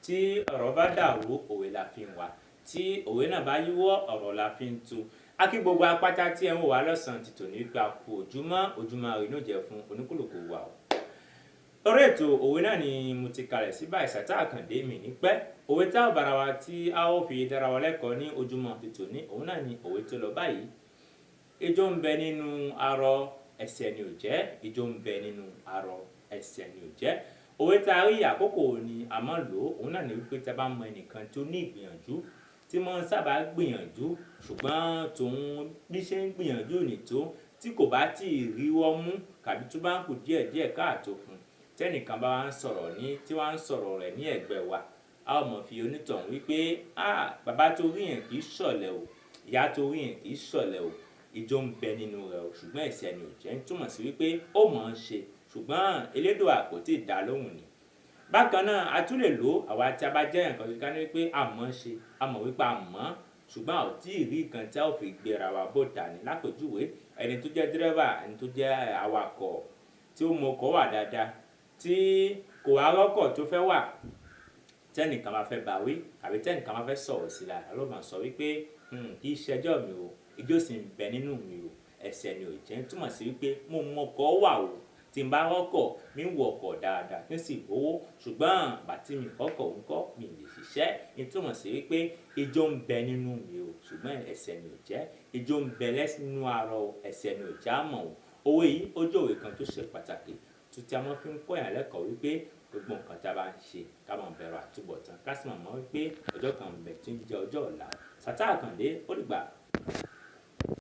Tí ọ̀rọ̀ bá dàrú, òwe la fi ń wá. Tí òwe náà bá yíwọ́, ọ̀rọ̀ la fi ń tú. A kí gbogbo apáta tí ẹ ń wò wá lọ́sàn-án ti tòní wípé a kú ojúmọ́, ojúmọ́ ire ní ó jẹ́ fún oníkúlùkù wa o. Orí ètò òwe náà ni mo ti kalẹ̀ sí báyìí. Sàtá Àkàndé mi ní pẹ́. Òwe tá ò bára wa tí a ó fi dára wa lẹ́kọ̀ọ́ ní ojúmọ́ ti tòní, òun náà ni òwe tó lọ báyìí: Ijó ń bẹ nínú arọ, ẹsẹ̀ ni ò jẹ́. Ijó ń bẹ nínú arọ, ẹsẹ̀ ni ò jẹ́. Òwe tá a rí, àkókò ni a máa lò ó? Òun náà ni wípé tí a bá mọ ẹnìkan tó ní ìgbìyànjú, tí wọ́n sábà gbìyànjú, ṣùgbọ́n tòun bí ṣe ń gbìyànjú ní tó, tí kò bá tí ì ríwọ́ mú tàbí tó bá ń kù díẹ̀ díẹ̀ káàtó fún un, tẹ́nìkan bá wá ń sọ̀rọ̀ ní tí wọ́n ń sọ̀rọ̀ rẹ̀ ní ẹ̀gbẹ́ wa, a ó mọ̀ fi onítọ̀hún wípé, "Ah, bàbá tó rí yẹn kì í ṣọ̀lẹ o, ìyá tó rí yẹn kì í ṣọ̀lẹ o, ijó ń bẹ nínú rẹ̀ o, ṣùgbọ́n ẹsẹ̀ ni ò jẹ́." Ń túmọ̀ sí wípé ó mọ̀ ọ́n ṣe, ṣùgbọ́n Elédùà kò tí ì dá lóhùn ni. Bákan náà, a tún lè lò àwa tí a bá jẹ́ nǹkan tó ká ní wípé a mọ̀ ọ́n ṣe, a mọ̀ wípé a mọ̀ ọ́n, ṣùgbọ́n a ò tí ì rí nǹkan tí a ó fi gbéra wa bóta ní. Lápèjúwe, ẹni tó jẹ́ dírẹ́fà, ẹni tó jẹ́ awakọ̀ tí ó mọ ọkọ̀ wà dáadáa, tí kò wá rọ́kọ̀ tó fẹ́ wà, tẹ́nìkan bá fẹ́ bá wí àbí tẹ́nìkan bá fẹ́ sọ̀rọ̀ sí la, ló máa sọ wípé, "Kì í ṣẹjọ́ mi o, ijó sì ń bẹ nínú mi o, ẹsẹ̀ ni ò jẹ́." Ń túmọ̀ sí wípé mo mọ ọkọ̀ wà o, tí n bá rọ́kọ̀, mi ń wọ ọkọ̀ dáadáa, kí n sì gbowó, ṣùgbọ́n bàtí mi rọ́kọ̀ ńkọ́, mi lè ṣiṣẹ́. Ń túmọ̀ sí wípé ijó ń bẹ nínú mi o, ṣùgbọ́n ẹsẹ̀ ni ò jẹ́. Ijó ń bẹ nínú ara o, ẹsẹ̀ ni ò já mọ̀ o. Òwe yìí, ó jẹ́ òwe kan tó ṣe pàtàkì tó tí a máa fi ń kọ́ èèyàn lẹ́kọ̀ọ́ wípé gbogbo nǹkan tí a bá ń ṣe, ká máa bẹ̀rù àtúbọ̀tán, ká sì máa mọ̀ wípé ọjọ́ kan ń bẹ tí ń jẹ́ ọjọ́ ọ̀la. Sàtá Àkàndé, ó dìgbà.